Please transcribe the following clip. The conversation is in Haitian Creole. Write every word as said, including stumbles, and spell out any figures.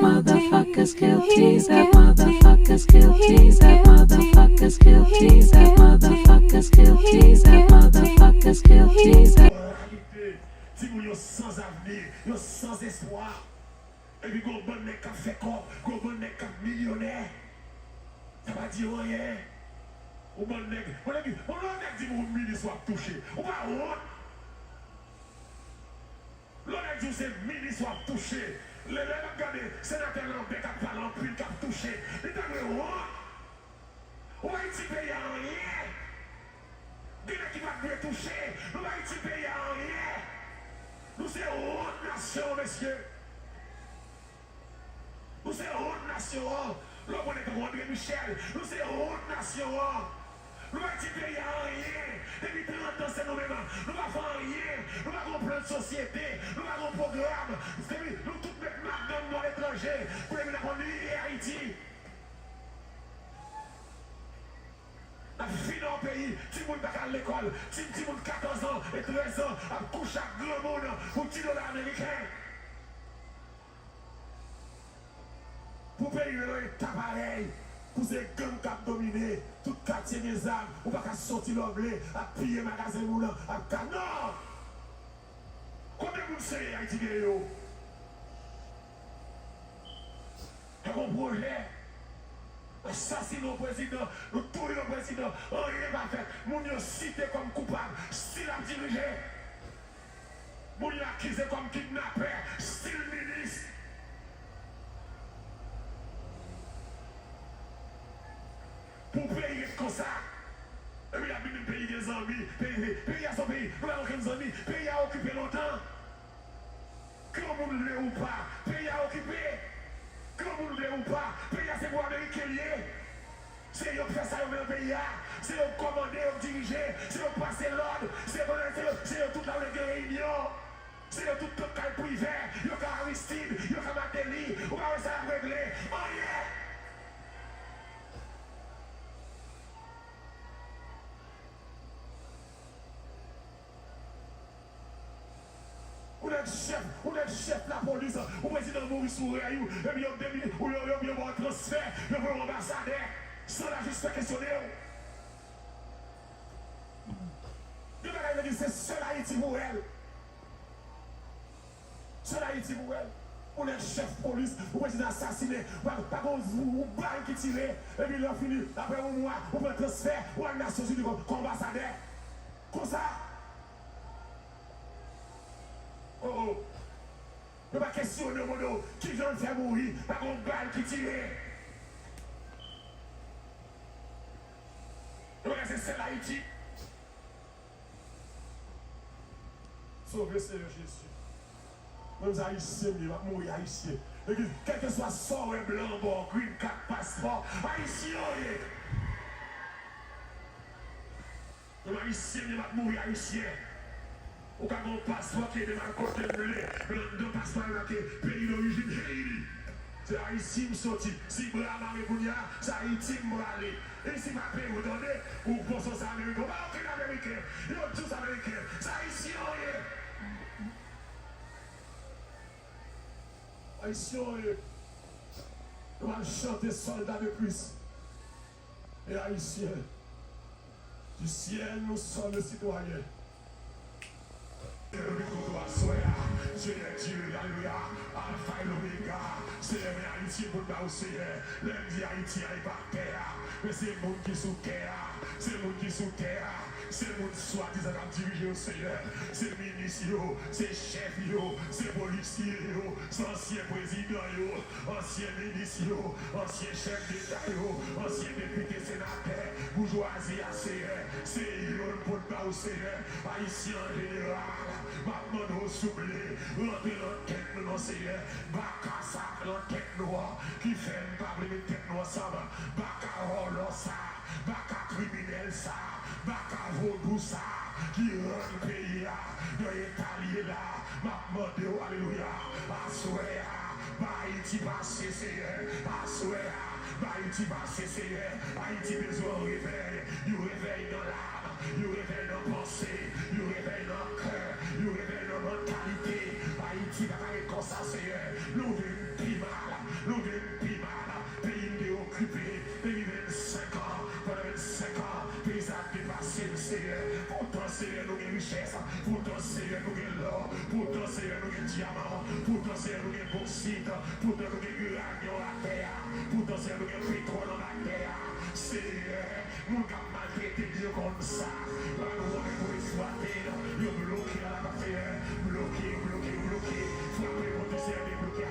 Motherfuckers kill T Z, motherfuckers kill T Z, motherfuckers kill T Z, motherfuckers kill T Z, motherfuckers kill T Z. Timoun yo sanzavni, yo sanzespwa. Epi gon bann nèg k ap fè kòb, gon bann nèg k ap milyonè. Sa pa di yo anyen. Ou bann nèg, bon, epi, bon, lè yon nèg di w minis w ap touche, ou pa wont? Lè yon nèg di w se minis w ap touche, lè, lè m ap gade senatè Lambert k ap pale anpil, k ap touche, li ta dwe wont. Ou pa itil peyi a anyen. Gen nèg ki pa t dwe touche. Nou pa itil peyi a anyen. Nou se wont nasyon an, mesye. Nou se wont nasyon an. Lè w pran nèg tankou André Michel, nou se wont nasyon an. Nou pa itil peyi a anyen. Depi trant an, se nou menm. Nou pa fè anyen. Nou pa gon plan de sosyete. Nou pa gon pwogram. Depi nou tout met madanm nou aletranje. Kounye a n ap anniye Ayiti. N ap fini yon peyi, timoun pa ka al lekòl, ti, timoun katòz an e trèz an ap kouche ak granmoun pou ti dola ameriken. Pou peyi yo nan eta parèy, pou se gang k ap domine, tout katye gen zam, ou pa ka soti lè w vle, ap piye magazen moun, ap ka, non! Konbyen moun serye Ayiti gen yo? Fè gon pwojè. Asasine yon prezidan, nou touye yon prezidan, anyen pa fèt. Moun yo site kòm koupab, still ap dirije. Moun yo akize kòm kidnapè, still minis. Pou peyi ret konsa, epi y ap vin di peyi gen zanmi, peyi, peyi a se yon peyi, nou pa gen okenn zanmi, peyi a okipe lontan. Granmoun vle ou pa, peyi a okipe. Granmoun vle ou pa, peyi a se pou Ameriken l ye. Se yo k fè sa yo vle nan peyi a. Se yo k kòmande, yo k dirije, se yo k pase lòd, se yo, se yo, se yo tout la w gen reyinyon. Se yo tout k al Privè, yo k Aristide, yo k Martelly. Ou pa wè sa y ap regle? Anyen! Ou nèg chèf, ou nèg chèf lapolis, ou prezidan mouri sou rèy ou, epi yo demi, ou yo, yo, yo ba w transfè, yo voye w anbasadè, san lajistis kesyone w. Gen bagay yo di se sèl Ayiti pou wè l. Sèl Ayiti pou wè l. Ou nèg chèf polis, ou prezidan asasinen, pa, pa gen yon, yon bal ki tire, epi lè w fini, apre yon mwa, ou pran transfè, ou al Nasyonzini kòm, kòm anbasadè. Konsa. Oh, oh. Yo pa kesyone w, mande w kijan l fè mouri, pa gen yon bal ki tire. Yo pa se sèl Ayiti. Sove Seyè Jezi. Mwen menm se Ayisyen m ye, m ap mouri Ayisyen. Legliz, kèlkeswa sa w wè blan an ba w, green card, paspò, Ayisyen w ye. Mwen Ayisyen m ye, m ap mouri Ayisyen. Ou ka gen yon paspò ki ede m al kote m vle, men anndan paspò a yo make peyi dorijin Haiti. Se Ayiti m soti. Si bra mare kounye a, se Ayiti m prale. Isi pa peyi w tande, ou panse w se Ameriken. Ou pa okenn Ameriken. Yo di w se Ameriken. Se Ayisyen w ye. Ayisyen w ye. Nou pral chante Soldat de Christ. E Ayisyen. Du ciel, nous sommes les citoyens. Yo vin kote w aswè a, Senyè Dye, alelouya, Alfa e Lomega, Senyè, men Ayiti pou n ba w, Senyè. Lè m di Ayiti a, e pa tè a, men se moun ki sou tè a, se moun ki sou tè a, se moun swadizan k ap dirije yo, Senyè, se minis yo, se chèf yo, se polisye yo, se ansyen prezidan yo. Ansyen minis yo, ansyen chèf deta yo, ansyen depite, senatè, boujwazi a, Seyè, se yo n pot ba w, Seyè. Ayisyen an jeneral, m ap mande w, souple, rantre nan tèt nou non, Seyè. Baka sa k nan tèt nou an, ki fè n pa vle met tèt nou ansanm. Baka vòlò sa, baka kriminèl sa, baka vodou sa, ki rann peyi a nan eta l ye la. M ap mande w, alelouya, aswè a, ba Ayiti pase, Seyè. Aswè a, ba Ayiti pase, Seyè. Ayiti bezwen yon revèy, yon revèy nan lam, yon revèy nan panse, yon revèy nan kè, yon revèy nan mantalite. Ayiti pa ka ret konsa, Seyè. Nou vin pi mal, Nou vin pi mal. Peyi n te okipe depi vennsenk an. Pandan vennsenk an, peyi sa ap depase n, Seyè. Poutan, Seyè, nou gen richès. Poutan, Seyè, nou gen lò. Poutan, Seyè, nou gen dyaman. Poutan, Seyè, nou gen boksit. Poutan, nou gen iranyon atè a. Poutan, Seyè, nou gen petwòl anba tè a. Seyè, moun k ap maltrete n yo konn sa. Pa nou konnen pou eksplwate n, yo bloke an atmosfè. Bloke, bloke, bloke. Frape pou Seyè debloke.